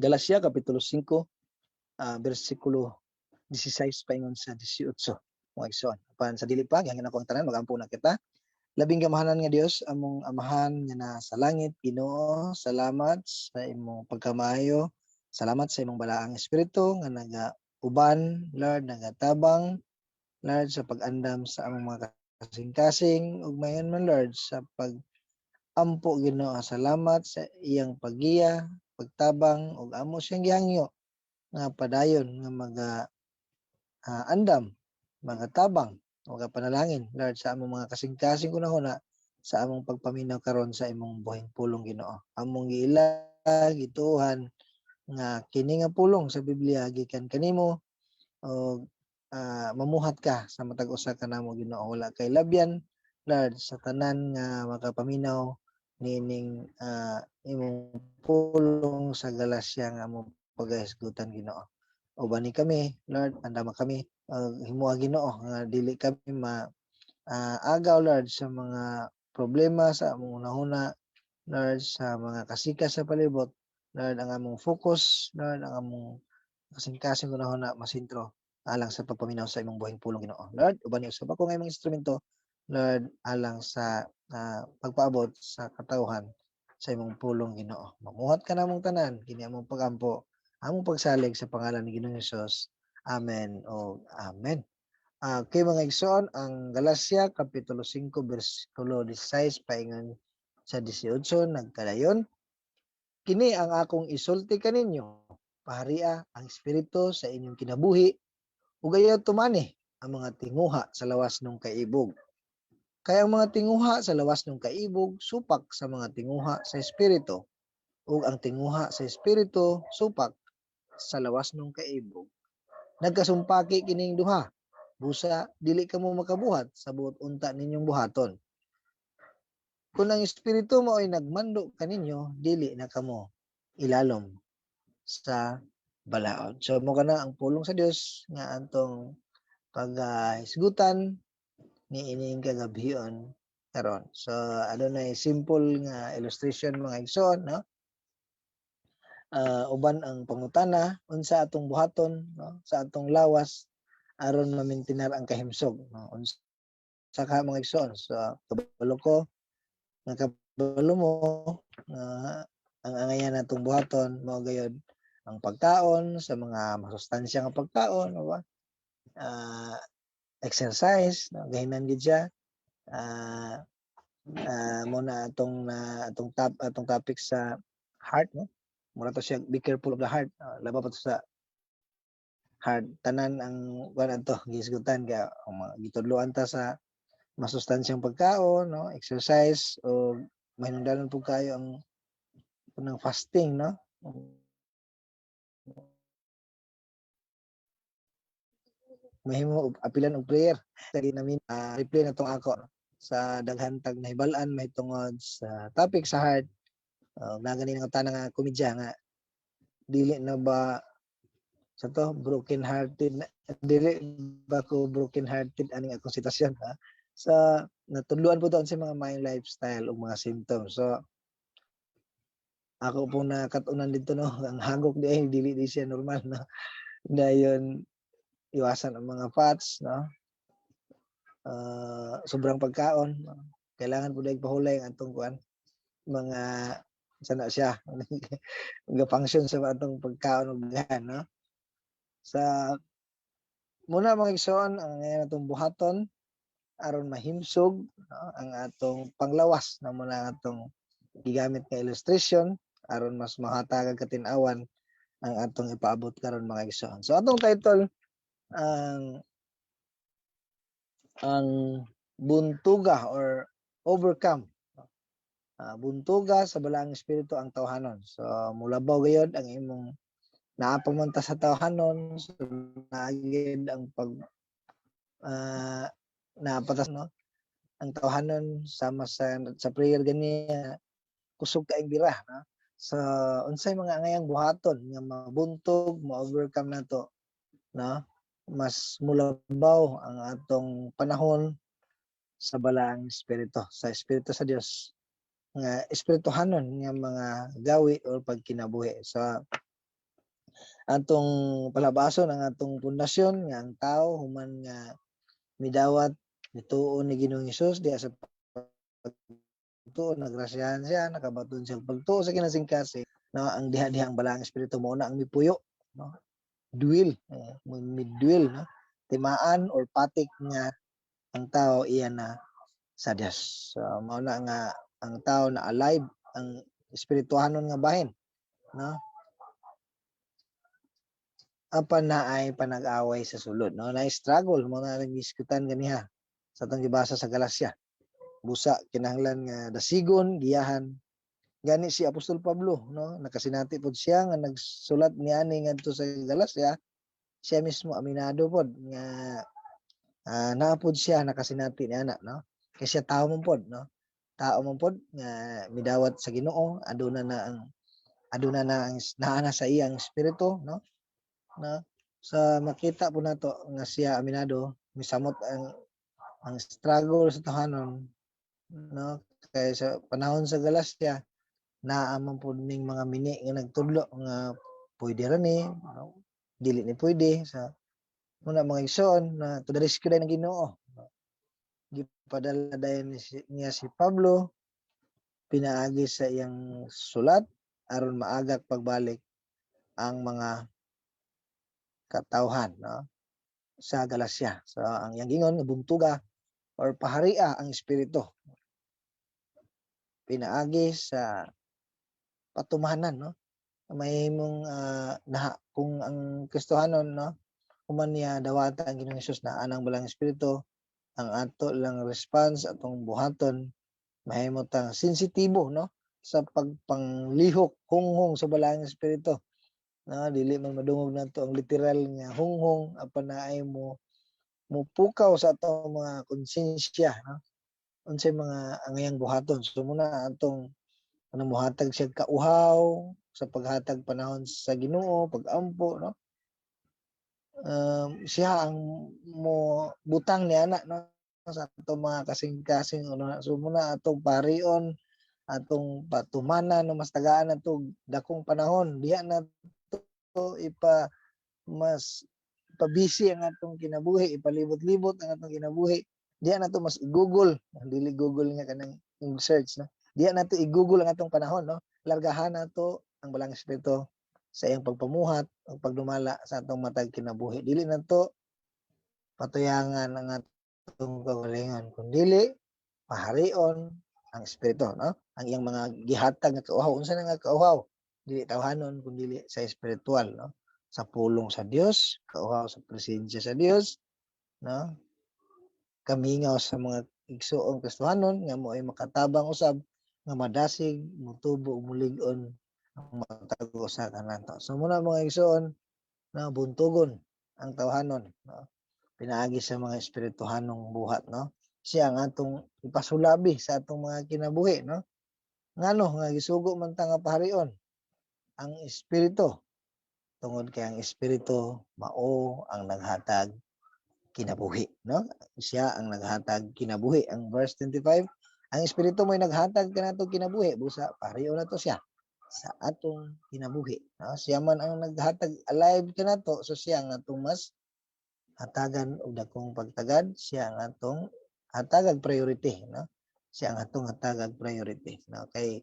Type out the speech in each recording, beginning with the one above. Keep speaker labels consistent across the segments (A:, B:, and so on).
A: Galacia kapitulo 5, bersikulo 16 paingon sa 18, mga igsoon. Apan sa dili pa, gihangyo nako ang tanan, magampo na kita. Labing gamahanan nga Dios, among Amahan nga nasa langit, Ginoo, salamat sa imong pagkamaayo. Salamat sa imong balaang espiritu nga naga-uban, Lord, nagatabang, Lord, sa pag-andam sa among mga kasing-kasing ug mayon man, Lord, sa pag-ampo, Ginoo. Salamat sa iyang paggiya, pagtabang ug amo siyang gihangyo nga padayon nga maga andam, magatabang, magapanalangin, Lord, sa among mga kasing-kasing hunahuna sa among pagpaminaw karon sa imong buhing pulong, Ginoo. Among giila, gituohan nga kini nga pulong sa Biblia gikan kanimo og mamuhat ka sa matag usa kanamo, Ginoo. Wala kay labyan, Lord, sa tanan nga makapaminaw niining imong pulong sa Galacia nga among pagahisgutan, Ginoo. Ubani kami, Lord, andama kami, himoa, Ginoo, nga dili kami ma agaw, Lord, sa mga problema sa among hunahuna, Lord, sa mga kasikas sa palibot. Lord, ang among focus, Lord, ang among kasing-kasing hunahuna masentro alang sa pagpaminaw sa imong buhing pulong, Ginoo. Lord, ubani usab ako nga imong instrumento, Lord, alang sa pagpaabot sa katawhan sa imong pulong, Ginoo. Mamuhat ka namong tanan, kini among pagampo, among pagsalig sa pangalan ni Ginoong Hesus. Amen o amen. Okay, mga igsoon, ang Galacia kapitulo 5 bersikulo 16 paingon sa 18 nagkadayon. "Kini ang akong isulti kaninyo: paharia ang espiritu sa inyong kinabuhi ug ayaw tumani ang mga tinguha sa lawas ng kaibog. Kay ang mga tinguha sa lawas ng kaibog supak sa mga tinguha sa espiritu, ug ang tinguha sa espiritu supak sa lawas ng kaibog. Nagkasumpaki kining duha. Busa dili kamo makabuhat sa buot unta ninyong buhaton. Kung ang espiritu mao'y nagmando kaninyo, dili na kamo ilalom sa balaod." So mao kana ang pulong sa Dios nga atong paghisgutan niining kagabhion karon. So adunay simple nga illustration, mga igsoon, no? Uban ang pangutana, unsa atong buhaton, no, sa atong lawas aron ma-maintainer ang kahimsog, no? Unsa ka, mga igsoon? So kabalo ko nga kabalo mo nga ang angayan natong buhaton mao gayod ang pagkaon sa mga masustansya nga pagkaon, no ba? Exercise, no, gahinan gid siya. Mo na atong na atong top atong topic sa heart, no? Mura to siya, be careful of the heart. Labaw pa to sa heart. Tanan ang kuan ato gihisgutan kay ang mga gitudloan ta sa masustansyang pagkaon, no, exercise o mahinungdanon pud kayo ang kanang fasting, no? Mahimo og apilan og prayer. Dili namin replay na tong ako sa daghan tag nahibal-an mahitungod sa topic sa heart. Na gani nga tanan nga komedya nga dili na ba sa to broken hearted na, dili ba ko broken hearted aning akong sitwasyon, ha? Sa natudloan po doon sa mga maayong lifestyle ug mga symptoms. So ako pong nakat-unan dito, no, ang hagok di ay dili di siya normal, no? Dayon iwasan ang mga fats, no? Sobrang pagkaon, no? Kailangan po dahil pahulay ang atong kuan mga sana siya ga-function sa atong pagkaon og daghan, no? Sa muna, mga igsoon, ang ngayon atong buhaton aron mahimsog, no, ang atong panglawas na muna atong gigamit nga illustration aron mas mahatagag katin-awan ang atong ipaabot karon, mga igsoon. So atong title ang buntuga or overcome. Buntuga sa balaang espiritu ang tawhanon. So mulabaw gayod ang imong naa pa man ta sa tawhanon, so naagid ang pag napatas, no, ang tawhanon sama sa prayer ganiya kusog kaayong bira, no? So unsay mga angayang buhaton nga mabuntog, ma-overcome nato, no, mas mulabaw ang atong panahon sa balaang espiritu, sa espiritu sa Dios nga espirituhanon nga mga gawi or pagkinabuhi. So Atong palabason ang atong pundasyon nga ang tao human nga midawat, mituo ni Ginoong Hesus, diha sa pagtuo nagrasyahan siya, nakabaton siya pagtuo sa kinasingkasing, no? Ang diha-diha ang Balaang Espiritu mo na ang mipuyo, no? Dwell, midwell, no? Timaan or patik nga ang tao iya na sa Dios. So mao na nga ang tao na alive ang espirituhanon nga bahin, no? Apan naay panag-away sa sulod, no? Na struggle mo na nagdiskutan ganiha sa atong gibasa sa Galacia. Busa kinahanglan nga dasigon, giyahan. Gani si Apostol Pablo, no, nakasinati pod siya nga nagsulat niani ngadto sa Galacia. Siya mismo aminado pod nga naa pod siya nakasinati niana, no? Kay siya tao man pod, no? Tao man pod nga midawat sa Ginoo, aduna na ang naa na sa iyang espiritu, no? No? Sa makita po nato nga siya aminado, misamot ang struggle sa tahanon, no? Kay sa panahon sa Galacia, naa man pod ning mga mini nga nagtudlo nga pwede ra ni, no? Dili ni pwede. Sa muna, mga igsoon, na to the rescue ng Ginoo, no? Gipadala dayon niya si Pablo pinaagi sa iyang sulat aron maagak pagbalik ang mga katawhan, no, sa Galacia. So ang iyang gingon nga buntuga or paharia ang espiritu pinaagi sa patumanan, no? Mahimong na kung ang Kristohanon, no, human niya dawata ang Ginoong Hesus na anang Balang Espiritu, ang ato lang response, atong buhaton, mahimo tang sensitibo, no, sa pagpanglihok, hunghong sa Balaang Espiritu, no? Dili man madungog nato ang literal nga hunghong, apan naay mo mupukaw sa atong mga konsensya, no, unsay mga angayang buhaton. So muna atong ano, mohatag siya kauhaw sa paghatag panahon sa Ginoo, pagampo, no? Siya ang mo butang ni ana, no, sa atong mga kasing-kasing, ano. So muna atong parion, atong patumanan, no, mas tagaan nato dakong panahon diha na to ipa mas pabisi ang atong kinabuhi, ipalibot-libot ang atong kinabuhi. Diha nato mas i-google, dili Google nga kanang yung search, no? Diha nato i-google ang atong panahon, no? Largahan nato ang Balang Espiritu sa iyang pagpamuhat o pagdumala sa atong matag kinabuhi. Dili nato patuyangan ang atong kaugalingon, kundi paharion ang espiritu, no? Ang iyang mga gihatag nga kauhaw. Unsa na nga kauhaw? Dili tawhanon kundi sa espiritual, no? Sa pulong sa Dios, kauhaw sa presensya sa Dios, no? Kamingaw sa mga igsuong Kristohanon nga mo ay makatabang usab nga madasig, mutubo ug mulig-on ang matag usa kanato. So muna, mga igsoon, na buntugon ang tawhanon, no? Pinaagi sa mga espirituhanong buhat, no? Siya ang atong ipasulabi sa atong mga kinabuhi, no? Ngano nga gisugo man ta nga paharion ang espiritu? Tungod kay ang espiritu mao ang naghatag kinabuhi, no? Siya ang naghatag kinabuhi. Ang verse 25, ang espiritu mo'y naghatag kanato kinabuhi, busa paharion nato siya sa atong kinabuhi, no? Siya man ang naghatag alive kanato, so siya ang atong mas hatagan og dakong pagtagad, siya ang atong hatagag priority, no? Siya ang atong hatagag priority, no? Kay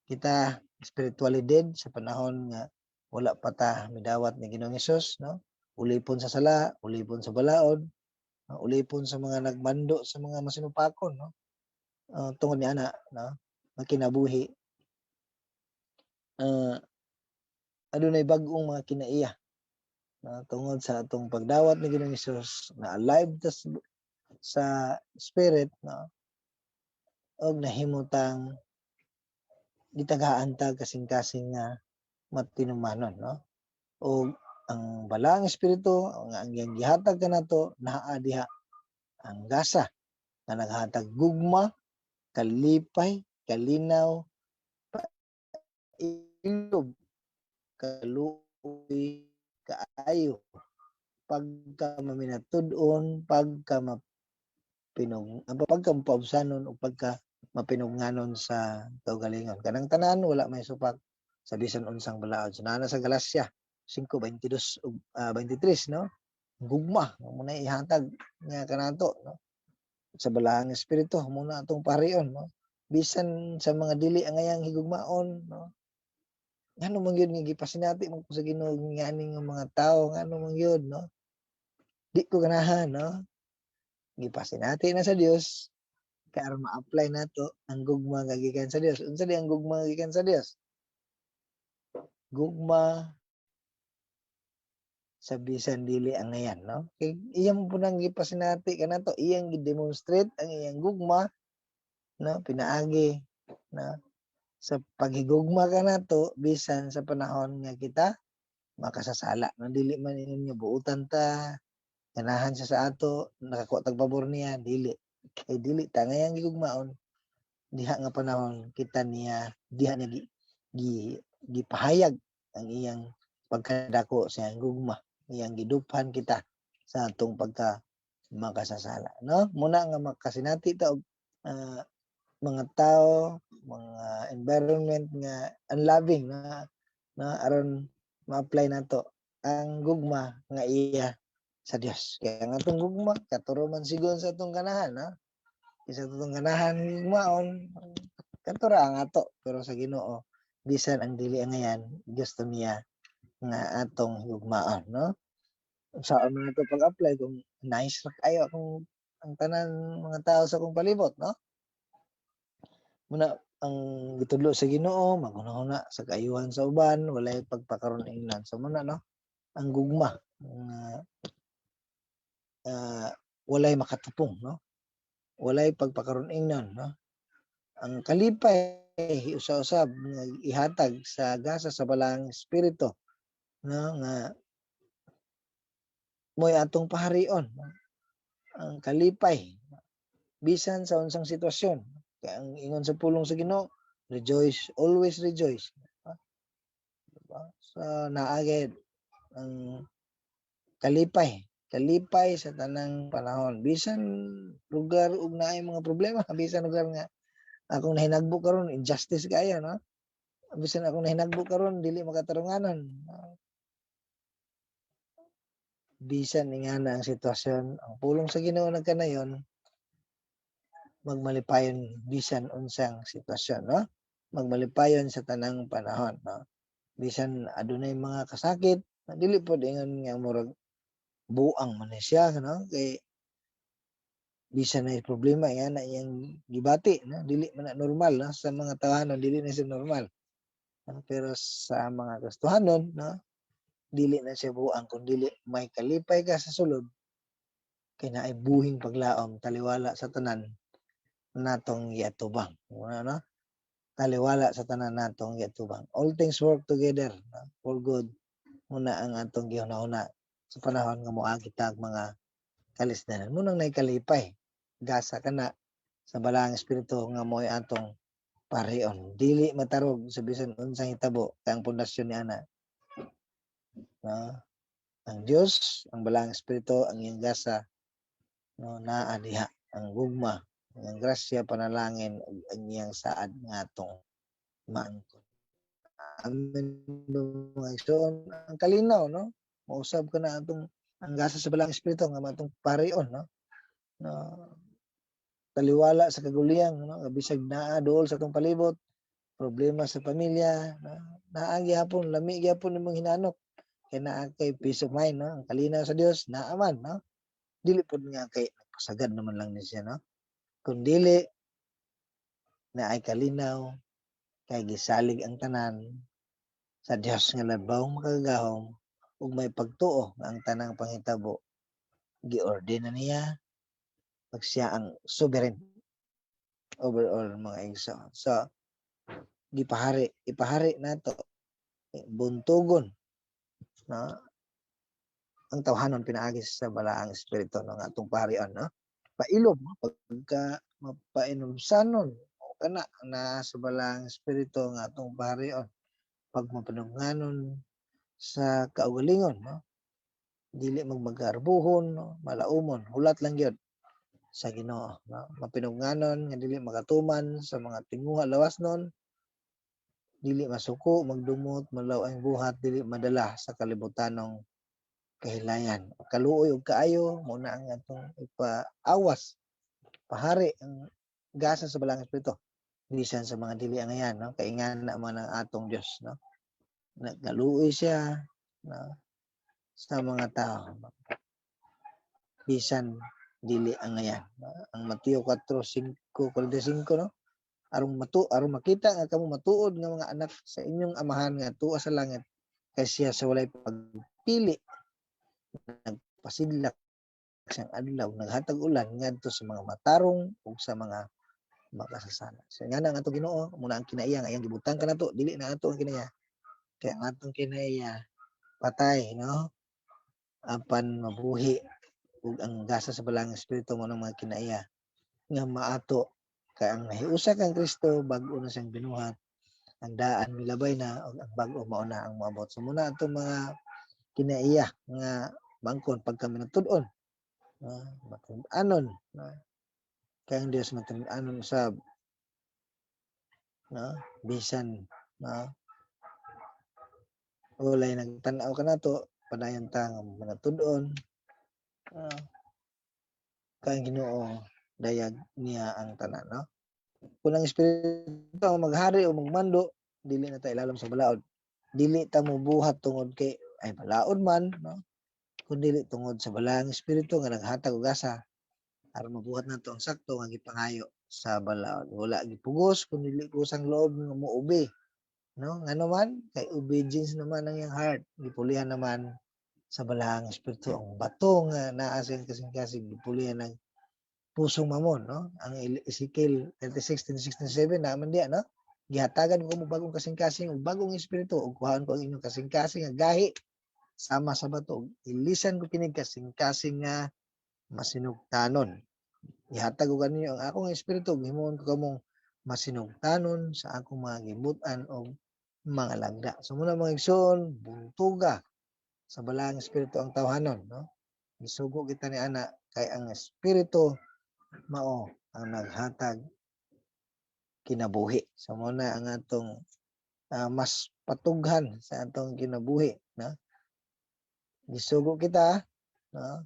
A: kita spiritually dead sa panahon nga wala pa ta midawat ni Ginoong Hesus, no? Ulipon sa sala, ulipon sa balaod, no? Ulipon sa mga nagmando sa mga masinupakon, no? Tungod ni ana, no, nga kinabuhi, adunay bag-ong mga kinaiya, no? Tungod sa atong pagdawat ni Ginoong Hesus na alive ta sa spirit, no, og nahimutang gitagaan ta kasing-kasing nga matinumanon, no? Og ang Balaang Espiritu nga ang iyang gihatag kanato, naa diha ang gasa nga naghatag gugma, kalipay, kalinaw, pailob, kaluoy, kaayo, pagka maminatud-on, pagka mapinog, pagka mapaubsanon o pagka mapinugnanon sa kaugalingon. Kanang tanan wala may supak sa bisan unsang balaod. So naa na sa Galacia. 5:22 ug 23, no? Gugma mao na ihatag niya kanato, no? Sa Balaang Espiritu mao na atong parion, no? Bisan sa mga dili angayang higugmaon, no? Ngano man gyud nga gipasinati man ko sa Ginoo ngani nga mga tawo, ngano man gyud, no? Di ko ganahan, no? Gipasinati na sa Dios kay aron ma-apply nato ang gugma nga gikan sa Dios. Unsa di ang gugma nga gikan sa Dios? Gugma sa bisan dili angayan, no? Kay iyang po nang gipasinati kanato, iyang gi-demonstrate ang iyang gugma, no? Pinaagi, no? Sa paghigugma kanato bisan sa panahon nga kita makasasala, no? Dili man ingon nga buotan ta, ganahan siya sa ato, nakakuha tag pabor niya, dili. Kay dili ta angayang gigugmaon diha nga panahon kita niya, diha niya gi gipahayag ang iyang pagkadako sa iyang gugma, iyang giduphan kita sa atong pagka makasasala, no? Muna nga makasinati ta og mga tao, mga environment nga unloving na, no, aron ma-apply nato ang gugma nga iya sa Dios. Kaya ang atong gugma katuro man sigon sa atong ganahan, no? Sa atong ganahan gugmaon, katura ang ato, pero sa Ginoo, bisan ang dili angayan, gusto niya nga atong gugmaon, no? Sa man nato pag-apply kung nice ra kaayo akong ang tanan mga tao sa akong palibot, no? Muna ang gitudlo sa Ginoo, maghunahuna sa kaayuhan sa uban, walay pagpakaron-ingnan. So muna, no, ang gugma nga walay makatupong, no? Walay pagpakaron-ingnan, no? Ang kalipay usa-usab nga ihatag sa gasa sa Balaang Espiritu, no, nga mo'y atong paharion, no? Ang kalipay bisan sa unsang sitwasyon. Kay ang ingon sa pulong sa Ginoo, "Rejoice, always rejoice." Diba? So naa gyud ang kalipay, kalipay sa tanang panahon bisan lugar ug naay mga problema, bisan lugar nga akong nahinagbo karon injustice kaayo, no? Bisan akong nahinagbo karon dili makatarunganon, no? Bisan ingana ang sitwasyon, ang pulong sa Ginoo nagkanayon, magmalipayon bisan unsang sitwasyon, no? Magmalipayon sa tanang panahon, no? Bisan adunay mga kasakit, dili pod ingon nga murag buang man ni siya, no? Kay bisan na problema yan na iyang gibati, no? Dili man na normal, no? Sa mga tawanon dili na siya normal, no? Pero sa mga Kristohanon, no, dili na siya buang kun dili may kalipay ka sa sulod kay naay buhing paglaom taliwala sa tanan natong giatubang, no? Taliwala sa tanan natong giatubang, all things work together, no, for good. Muna ang atong gihuna-huna sa panahon nga moagi tag mga kalisdanan. Munang nay kalipay gasa kana sa Balaang Espiritu nga mo'y atong parion, dili matarog sa bisan unsang hitabo kay ang pundasyon ni ana, no, ang Dios, ang Balaang Espiritu, ang iyang gasa, no, naa diha ang gugma, ang grasya, panalangin ug ang iyang saad nga atong maangkon. Amen, mga igsoon? Ang kalinaw, no, mausab ka na atong ang gasa sa Balaang Espiritu nga atong parion, no, na taliwala sa kaguliyang, no, bisag naa duol sa atong palibot, problema sa pamilya, no, naa gihapon, lami gihapon nimong hinanok kay naa kay peace of mind, no? Ang kalinaw sa Dios naa man, no? Dili pud nga kay nagpasagad naman lang ni siya, no, kun dili naay kalinaw kay gisalig ang tanan sa Dios nga labawng makagagahom ug may pagtuo nga ang tanang panghitabo giordina niya pag siya ang sovereign over all, mga igsoon. So gipahari, ipahari nato, buntugon, no, ang tawhanon pinaagi sa Balaang Espiritu, no, nga atong paharion, no? Pailom, no? Pagka mapainomsanon o kana na sa Balaang Espiritu nga atong paharion, pag mapanunganon sa kaugalingon, no, dili magmagarbuhon, no, malaumon, hulat lang gyud sa Ginoo, no? Mapinunganon nga dili makatuman sa mga tinguha lawas nun. Dili masuko, magdumot, malaw-ay buhat, dili madala sa kalibutanong kahilayan. Kaluoy ug kaayo mao na ang atong ipaawas, pahari ang gasa sa Balaang Espiritu bisan sa mga dili angayan, no, kay ingana man ang atong Dios, no, nagkaluoy siya, no, sa mga tao bisan dili angayan, no? Ang Mateo 4:5-45, no, aron makita nga kamo matuod nga mga anak sa inyong Amahan nga tuwa sa langit, kay siya sa walay pagpili nagpasidlak siyang adlaw, naghatag ulan ngadto sa mga matarong ug sa mga makasasala. So nga na ang atong Ginoo, muna ang kinaiya nga iyang gibutang kanato, dili na ato ang kinaiya. Kay ang atong kinaiya patay, no? Apan mabuhi ug ang gasa sa Balaang Espiritu mo ng mga kinaiya nga maato, kay ang nahiusa kang Kristo, bag-o na siyang binuhat, ang daan milabay na ug ang bag-o mao na ang moabot. So muna atong mga kinaiya nga bangkon pagka tud-on, no? Matud-anon, no? Kay ang Dios matud-anon usab, no, bisan, no, walay nagtan-aw kanato, padayon ta nga manatud-on, kay ang Ginoo dayag niya ang tanan, no? Kung ang Espiritu ang maghari o magmando, dili na ta ilalom sa balaod. Dili ta mobuhat tungod kay ay balaod man, no, kun dili tungod sa Balaang Espiritu nga naghatag og asa aron mabuhat nato ang sakto nga gipangayo sa balaod. Wala gipugos kun dili kusang loob nga mo-obey, no? Ngano man kay obedience naman ang iyang heart, gipulihan naman sa Balaang Espiritu ang bato nga naa sa iyang kasing-kasing, gipulihan ng pusong mamon, no? Ang Ezekiel 36, 26, 27 naa man diya, no? Gihatagan ko mo bagong kasing-kasing ug bagong espiritu ug kuhaon ko ang inyong kasing-kasing nga gahi sama sa bato ug ilisan ko kini kasing-kasing nga masinugtanon. Ihatag ko kaninyo ang akong espiritu ug himuon ko kamong masinugtanon sa akong mga gibutan og mga lagda. So muna, mga igsoon, buntuga sa Balaang Espiritu ang tawhanon, no? Gisugo kita ni ana kay ang espiritu mao ang naghatag kinabuhi. So mao na ang atong mas patughan sa atong kinabuhi, no? Gisugo kita, no?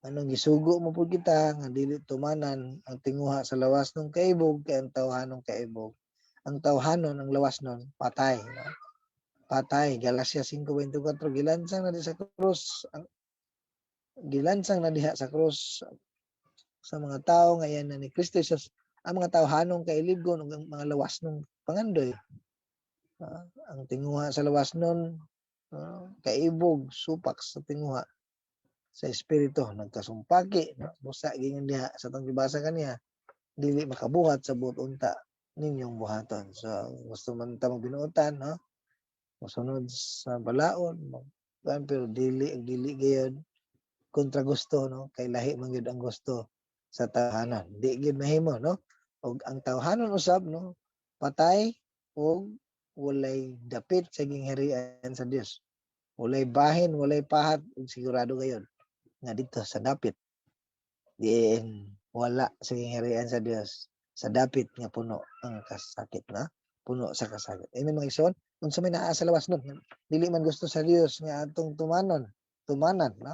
A: Anong gisugo mo pud kita nga dili tumanan ang tinguha sa lawas ng kaibog, kay ang tawhanong kaibog, ang tawhanon, ang lawas nun patay, no? Patay. Galacia 5:24, gilansang na di sa krus ang gilansang na diha sa krus sa mga tao nga yan na ni Kristo Jesus ang mga tawhanong kailibgon ug ang mga lawas ng pangandoy. Ang tinguha sa lawas nun, kaibog, supak sa tinguha sa espiritu, nagkasumpaki, no? Busa gingon diha sa atong gibasa kaniya, dili makabuhat sa buot unta ninyong buhaton. So gusto man ta magbinuotan, no, mosunod sa balaod, mag pero dili dili gayud kontra gusto, no, kay lahi man gyud ang gusto sa tawhanon, di gyud mahimo, no? Ug ang tawhanon usab, no, patay ug walay dapit sa gingharian sa Dios, walay bahin, walay pahat, ug sigurado gayud nga dito sa dapit diin wala sa gingharian sa Dios, sa dapit nga puno ang kasakit, na puno sa kasakit. Amen, mga igsoon. Unsa may naa sa lawas nun dili man gusto sa Dios nga atong tumanon, tumanan, no?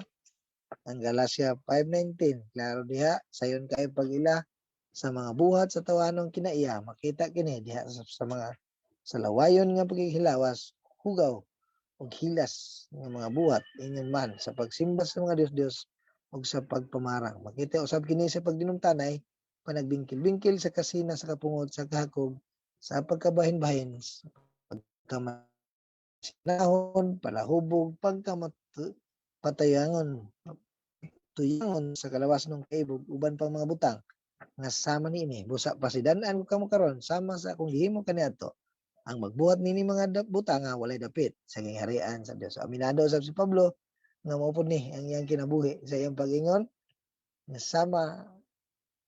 A: Ang Galatia 5:19, klaro diha, sayon kay pag-ila sa mga buhat sa tawanong kinaiya. Makita kini diha sa mga sa lawayon nga paghihilawas, hugaw ug hilas nga mga buhat, ingon man sa pagsimba sa mga dios-dios ug sa pagpamarang. Makita usab kini sa pagdinumtanay, panagbingkil-bingkil, sa kasina, sa kapungod, sa kahakog, sa pagkabahin-bahin, sa pagkamasinahon, palahubog, pagkamatayangon, tuyangon sa kalawas ng kaibog, uban pang mga butang nga sama niini. Busa pasidan-an ko kamo karon sama sa akong gihimo kaniadto. Ang magbuhat nini mga butang nga walay dapit sa gingharian sa Dios. So, aminado usab si Pablo nga mao pud ni ang iyang kinabuhi sa iyang pag-ingon nga sama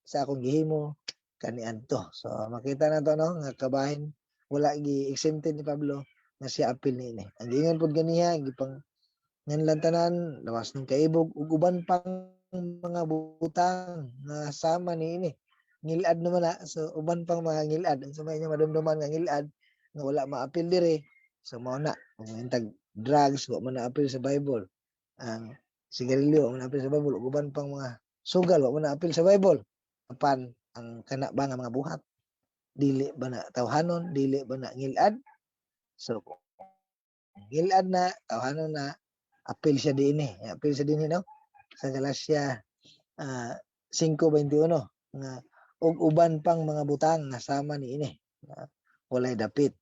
A: sa akong gihimo kaniadto. So makita nato, no, nga kabahin wala gi exempted ni Pablo nga siya apil niini. Ang giingon pud ganiha, gipang nganlan tanan lawas ng kaibog ug uban pang mga butang nga sama niini. Ngilad naman na, so uban pang mga ngilad. Unsa may inyong madumduman nga ngilad? Nga wala maapil diri. So mao na kung intag drugs, wa man naapil sa Bible. Ang sigarilyo, wa man naapil sa Bible. Ug uban pang mga sugal, wa man naapil sa Bible. Apan ang kana ba nga mga buhat, dili ba na tawhanon? Dili ba na ngilad? So kung ngilad na, tawhanon na, apil siya diini, apil siya dinhi, no, sa Galatia 5:21 nga ug uban pang mga butang nga sama niini nga walay dapit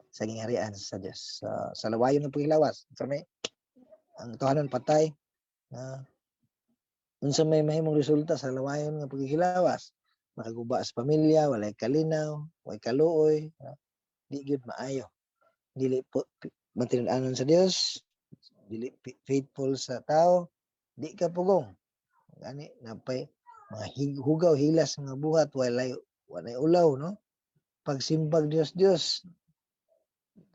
A: sa gingharian sa Dios. So, sa lawayon ng paghilawas sa may ang tawhanon patay na, unsa may mahimong resulta sa lawayon nga paghilawas? Makaguba sa pamilya, walay kalinaw, walay kaluoy, no? Di gyud maayo, dili po matinud-anon sa Dios, dili faithful sa tao, di ka pugong gani, napay mga hugaw hilas nga buhat, walay ulaw, no, pagsimbag Dios Dios,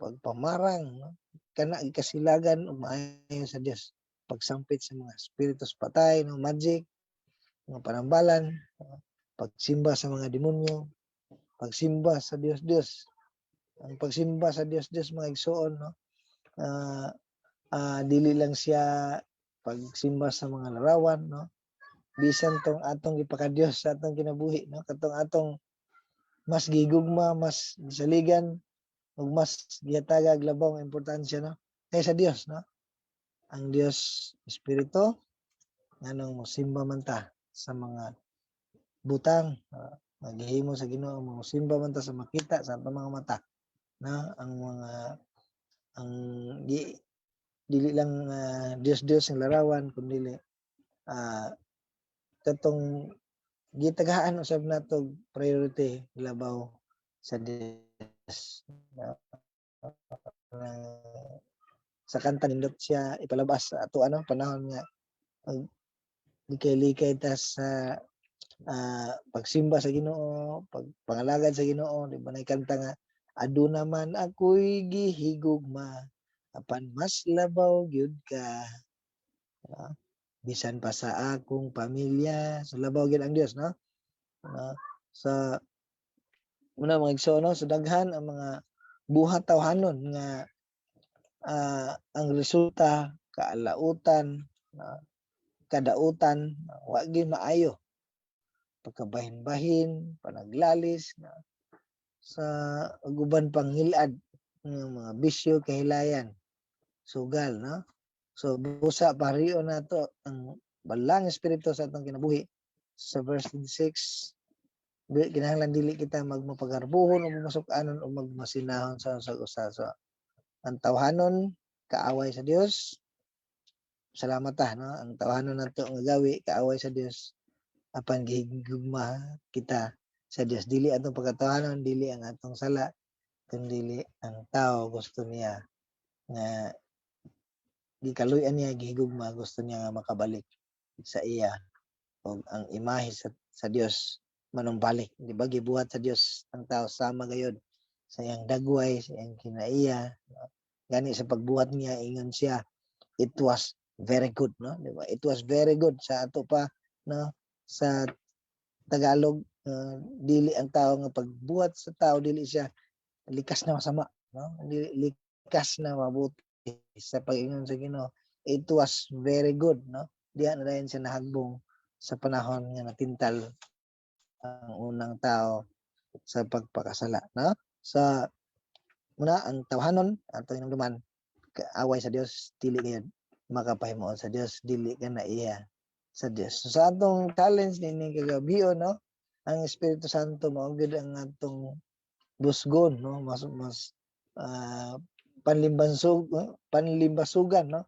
A: pagpamarang, no? Kana gikasilagan ug maayo sa Dios, pagsampit sa mga espiritus patay, no, magic, mga panambalan, no? Pagsimba sa mga demonyo, pagsimba sa Dios Dios. Ang pagsimba sa Dios Dios, mga igsoon, no, dili lang siya pagsimba sa mga larawan, no, bisan tong atong gipakadiyos sa atong kinabuhi, no, katong atong mas gigugma, mas gisaligan ug mas gihatagag labaw nga importansya, no, kaysa Dios, no. Ang Dios espiritu. Nganong mosimba man ta sa mga butang? Maghihimo sa Ginoo, mosimba man ta sa makita sa atong mga mata, no? Ang mga ang di, dili lang Dios Dios ang larawan, kundi katong gitagaan usab nato priority labaw sa Dios. Sa kanta, nindot siya ipalabas sa ato ano panahon nga mag likay-likay ta sa pagsimba sa Ginoo, pagpangalagad sa Ginoo, di ba nay kanta nga "Aduna man ako'y gihigugma, apan mas labaw gyud ka." Bisan pa sa akong pamilya, so labaw gyud ang Dios, no? Sa muna, mga igsoon, no, so daghan ang mga buhat tawhanon nga ang resulta kaalautan, kadautan, wa gyud maayo, pagkabahin-bahin, panaglalis, no? Sa ug uban pang ngilad nga mga bisyo, kahilayan, sugal, no? So busa parion nato ang Balaang Espiritu sa atong kinabuhi. Sa verse 26, kinahanglan dili kita magmapagarbuhon o masuk-anon o magmasinahon sa usag usa. So ang tawhanon kaaway sa Dios. Salamat ta, no, ang tawhanon nato nga gawi kaaway sa Dios, apan gihigugma kita sa Dios. Dili atong pagkatawhanon, dili ang atong sala, kundi ang tao gusto niya nga gikaluy-an niya, gihigugma, gusto niya nga makabalik sa iya ug ang imahe sa Dios manumbalik. Di ba gibuhat sa Dios ang tao sama gayod sa iyang dagway, sa iyang kinaiya, no? Gani sa pagbuhat niya, ingon siya, "It was very good," no? Di ba? It was very good sa ato pa, no, sa Tagalog. Dili ang tao nga pagbuhat sa tao, dili siya likas na masama, no, dili likas na mabuti. Sa pag-ingon sa Ginoo, "It was very good," no? Diha na dayon siya nahagbong sa panahon nga natintal ang unang tao sa pagpakasala, no? Sa muna, ang tawhanon ato hinumduman kaaway sa Dios, dili gayud makapahimuot sa Dios, dili ka na iya sa Dios. So, sa atong challenge nining kagabi, no, ang Espiritu Santo mao gyud ang atong busgon, no, mas mas panlimbansog, panlimbasugan, no,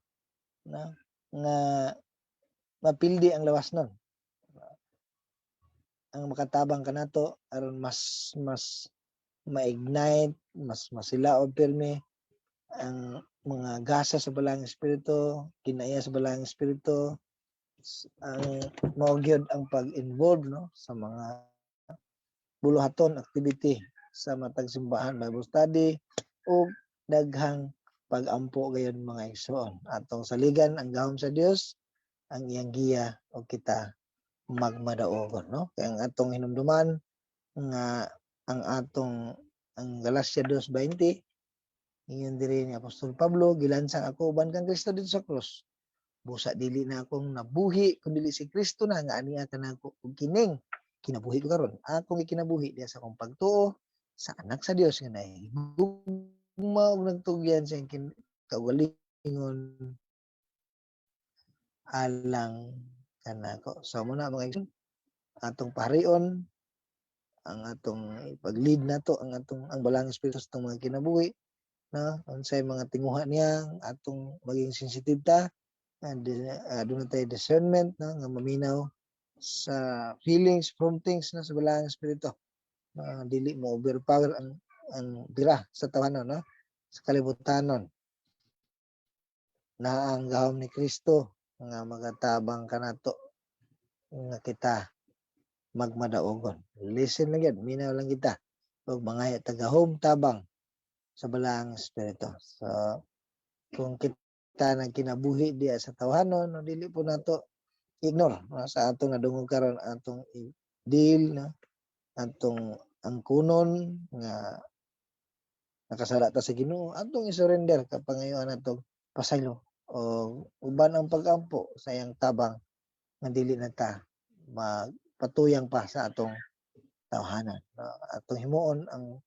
A: na nga mapildi ang lawas nun, ang makatabang kanato aron mas mas ma-ignite, mas masilaob pirmi ang mga gasa sa Balaang Espiritu, kinaiya sa Balaang Espiritu, ang mao gyud ang pag-involve, no, sa mga buluhaton activity sa matag simbahan, Bible study ug daghang pag-ampo gayon, mga igsoon. Atong saligan ang gahom sa Dios, ang iyang giya, ug kita magmadaogon, no? Kaya ang atong hinumduman nga ang atong Ang Galacia 2:20, ingon diri ni Apostol Pablo, "Gilansang ako uban kang Kristo didto sa krus. Busa dili na akong nabuhi kun dili si Kristo na nga ania kanako. Ug kining kinabuhi ko karon, akong ikinabuhi diha sa akong pagtuo sa Anak sa Dios nga nahigugma ug nagtugyan sa iyang kaugalingon alang kanako." So mao na, mga igsoon, atong paharion ang atong ipag-lead nato ang atong ang Balaang Espiritu sa atong mga kinabuhi, no, unsay mga tinguha niya, atong maging sensitive ta and duna tay discernment, no, nga maminaw sa feelings, promptings na sa Balaang Espiritu na dili mo overpower ang bira sa tawhanon, no, sa kalibutanon na ang gahom ni Kristo nga magatabang kanato nga kita magmadaogon. Listen lang yan, minaw lang kita. Ug mangaya ta gahom, tabang sa Balaang Espiritu. So, kung kita nagkinabuhi diya sa tawhanon, no, dili po nato ignore, no, sa atong nadungog karon, atong i-deal, no, atong angkunon nga nakasala ta sa Ginoo, atong i-surrender kapangayuan nato, pasaylo o uban ang pagampo sa iyang tabang nga dili na ta magpatuyang pa sa atong tawhanan. No? Atong himuon ang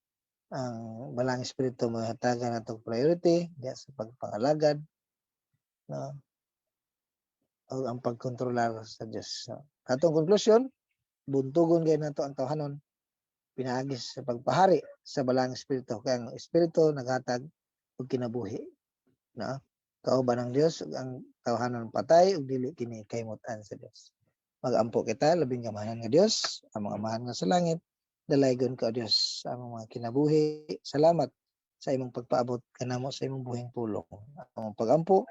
A: Balaang Espiritu mahatagan natong priority diya sa pagpangalagad, no, o ang pagkontrolar sa Dios. So, atong konklusyon, buntugon gay nato ang tawhanon pinaagi sa pagpahari sa Balaang Espiritu, kay ang Espiritu naghatag og kinabuhi, no? Kauban ang Dios ug ang tawhanon patay ug dili kini kaimutan sa Dios. Magampo kita. Labing gamahanan nga Dios, among Amahan nga sa langit, dalaygon ka, O Dios, sa among mga kinabuhi. Salamat sa imong pagpaabot kanamo sa imong buhing pulong. Among pagampo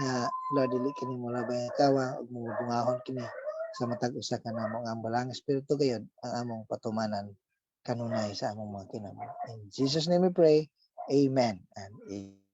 A: nga, Lord, dili kini molabay nga kawang ug mobungahon kini sa matag usa kanamo nga ang Balaang Espiritu gayud ang among patumanan kanunay sa among mga kinabuhi. In Jesus' name we pray. Amen and amen.